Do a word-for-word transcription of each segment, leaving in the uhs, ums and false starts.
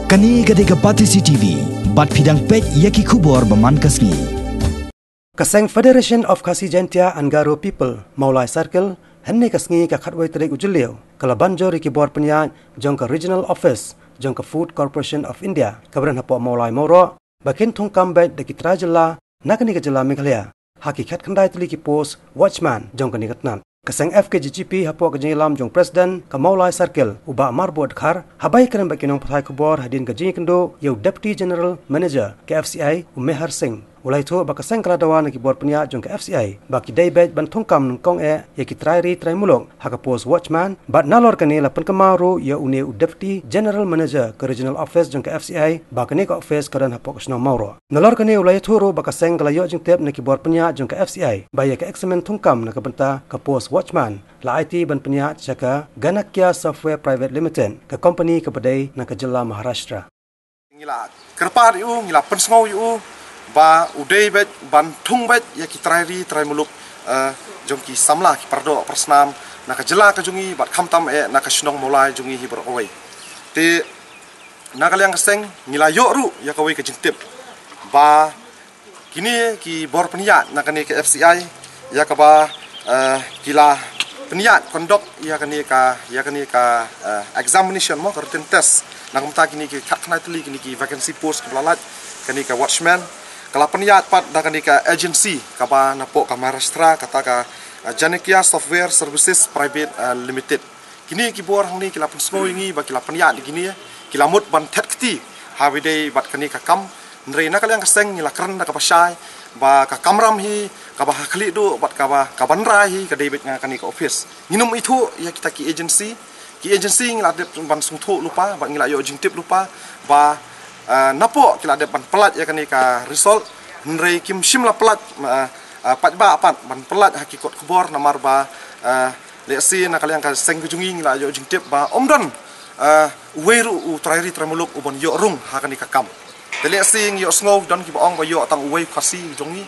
Kane ka dei ka Batesi T V, bad phi dang peit ïa ki khubor ba man ka sngi. Ka seng Federation of Khasi Jaintia and Garo People, Mawlai Circle, hynne ka sngi ka khatwei tarik u Jylliew, ka la ban jur ïa ki bor pynïaid jong ka Regional Office jong ka Food Corporation of India, kaba don hapoh Mawlai Mawroh, ba kin thungkam beit da ki trai jylla na kane ka jylla Meghalaya ha ki khatkhyndai tylli ki post watchman jong kane ka tnat. Ka seng F K J G P hapoh ka jingïalam jong President ka Mawlai Circle, u Bah Marbud Dkhar, haba ïakren bad ki nongpathai khubor hadien ka jingïakynduh ïa u Deputy General Manager ka F C I, u Mehar Singh, u la ïathuh ba ka seng ka la dawa na ki bor pynïaid jong ka F C I ba ki dei beit ban thungkam nyngkong eh ïa ki trai ri trai muluk ha ka post watchman, bad nalor kane la pynkynmaw ruh ïa une u Deputy General Manager ka Regional Office jong ka F C I ba kane ka office ka don hapoh ka shnong Mawroh. Nalor kane u la ïathuh ruh ba ka seng ka la ïoh jingtip na ki bor pynïaid jong ka F C I ba ïa ka eksamin thungkam na ka bynta ka post watchman la aiti ban pynïaid sha ka Ganakya Software Private Limited, ka company kaba dei na ka jylla Maharashtra. Ngi la kyrpad ïa u, ngi la pynsngew ïa u ba u dei beit ban thung beit ïa ki trai ri trai muluk, eh, jong ki samla, ki pardoh parsnam na ka jylla ka jong ngi bad khamtam eh na ka shnong Mawlai jong ngi hi baroh kawei. Te na ka liang ka seng ngi la ïoh ruh ïa kawei ka jingtip ba kine ki bor pynïaid na kane ka F C I ïa kaba, eh, ki la pynïaid, conduct ïa kane ka, ïa kane ka, eh, examination mo, ka written test na ka bynta kine ki khatkhyndai tylli kine ki vacancy post kaba la lait, kane ka watchman, ka la pynïaid pat da kane ka agency kaba napoh ka Maharashtra, kata ka, eh, Janakya Software Services Private, eh, Limited. Kine ki bor hangne ki la pynsngew ïa ngi ba ki la pynïaid ïa kine, ki la mut ban thet kti ha ba ïadei bad kane ka kam. Hynrei na ka liang ka seng ngi la kren da kaba shai ba ka kamram hi kaba ha khlieh duh bad kaba, ka ban rai hi ka dei beit na kane ka office. Ngim ithuh ïa kita ki agency, ki agency ngi la dep ban sngewthuh lypa bad ngi la ïoh jingtip lypa ba, eh, napoh ki la dep ban pyllait ïa kane ka result, hynrei kim shym la pyllait, eh, eh, paidbah pat ban pyllait ha ki kot khubor namar ba, eh, lehse na ka liang ka seng ka jong ngi ngi la ïoh jingtip ba ym don, eh, uwei ruh u trai ri trai muluk u ban ïoh rung ha kane ka kam. Te lehse ngi ïohsngew don kiba ong ba ïoh tang uwei u Khasi jong ngi.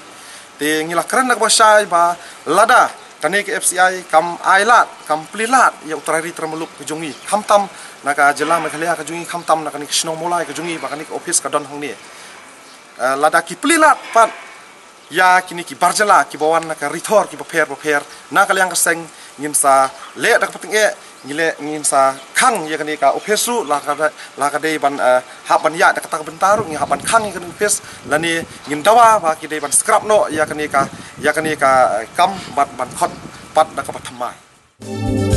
Te ngi la kren da kaba shai ba lada kane ka F C I kam ailad, kam plie lad ïa u trai ri trai muluk ka jong ngi, khamtam na ka jylla Meghalaya ka jong ngi, khamtam na kane ka shnong Mawlai ka jong ngi ba kane ka office ka don hangne. Eh, lada ki plie lad pat ïa kine ki bar jylla kiba wan na ka ri thor kiba pher bapher, na ka liang ka seng ngin sa leh da kaba tyngeh, ngi leh, ngin sa khang ïa kane ka office ruh, la ka dei, la ka dei ban, eh, hap ban ïaid da kata ka bynta ruh, ngin hap ban khang ïa kane ka office, lane ngin dawa ba ki dei ban scrap noh ïa kane ka, ïa kane ka, eh, kam bad ban khot pat da kaba thymmai.